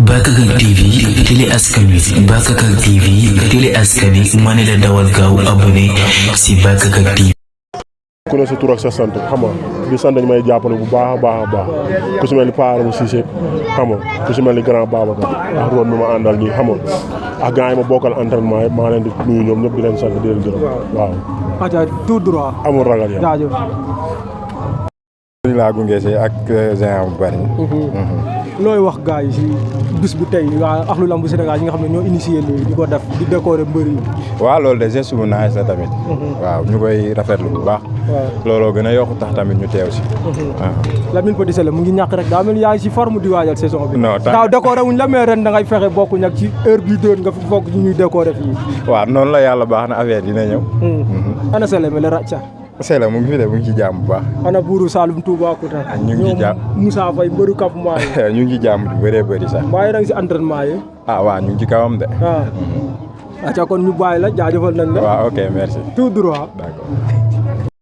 Bakakak TV télé askan wi Bakakak TV télé askan wi ma ne la dawal gaaw abonné si Bakakak TV. ku ne sa tur ak sa sant xam nga di sant dañ may jàppale bu baax a baax ku si mel ni Pa Adama Cissé xam nga ku si mel ni grand Babacar ak roon bi ma àndal nii xam nga ak gars yi ma bokkal entraînement yëpp maa leen di nuyu ñoom ñëpp di leen sant di leen gërëm waaw. aja tout droit. amul ragal yàlla jaajëf. ñu laa gunge si ak géant bu bari. looy wax gars yi si bis bu tey waa axlu lambu Sénégal yi nga xam ne ñoo initié lii di ko def di décorer mbër yi. waaw loolu de geste bu nice la tamit. waaw ñu koy rafetlu bu baax. looloo gën a yokku tax tamit ñu teew si. Lamine Petit Sélé mu ngi ñàkk rek daa mel ni yaa ngi si forme di waajal saison bi. non daaw décorer wuñ la mais ren da ngay fexe bokk ñag ci heure bii doon nga fi bokk ci ñuy décorer fii. waaw noonu la yàlla baax na affaire dina ñëw. ana Sélé mel racca. Sélé mu ngi fi de mu ngi ci jàmm bu baax. ana buuru Saloum Toubacouta. ñu ngi ci jàmm Moussa Faye mbëru campement yi. ñu ngi ci jàmm bu bëree bëri sax. waaye da nga si entraînement yi. waaw ñu ngi ci kawam de. acca kon ñu bàyyi la jaajëfal nañ la. waaw ok merci. tout droit. d'accord.